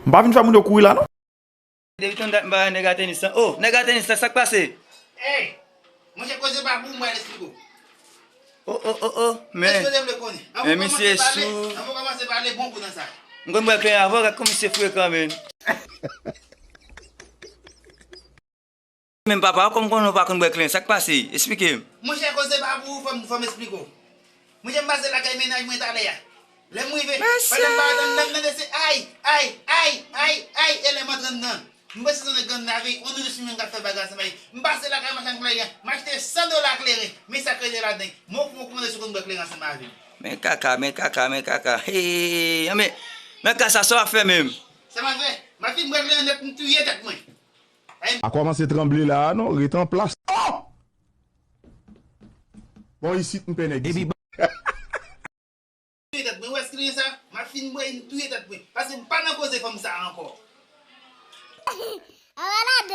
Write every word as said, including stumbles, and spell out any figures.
M pa vin fè moun yo kouri la, non. Depi tann dat m pa wè nèg a tenis lan. Oh, nèg a tenis lan, sa k pase? Ey! Monchè, koze pa pou mwen, esplike w. Oh, oh, oh, oh, men. Èske w te vle konnen? Men misye sou. Ann kòmanse pale, ann kòmanse pale bon kou nan sa. M konn bwè kleren avè w, gad kòman misye frekan, men. Men papa, kòm konnen w pa konn bwè kleren, sa k pase? Esplike m. Monchè, koze pa pou ou, fò m, fò m esplike w. Monchè, m pase lakay mennaj mwen talè a. Lè m rive, pandan m pa atann nan, m tande se ay, ay, ay, ay, ay, e lè m antre anndan, m panse se yon nèg grann nave, yon nounous menm k ap fè bagay ansanm avè l. M pase lakay machann kleren, m achte san dola kleren, men sa k rete ladan, men w kòmanse konn bwè kleren ansanm avè m. Men kaka, men kaka, men kaka. Hey, men, men kaka sa, sa w ap fè menm? Sa m ap fè? M ap fin bwè kleren nèt, m touye tèt mwen. A kòmanse tranble la a non, ret an plas. Oh! Bon, isit m pè nèg isit. Touye tèt mwen, ou wè kleren sa? M ap fin bwè, m touye tèt mwen. Paske m pa nan koze fanm sa ankò. An malad.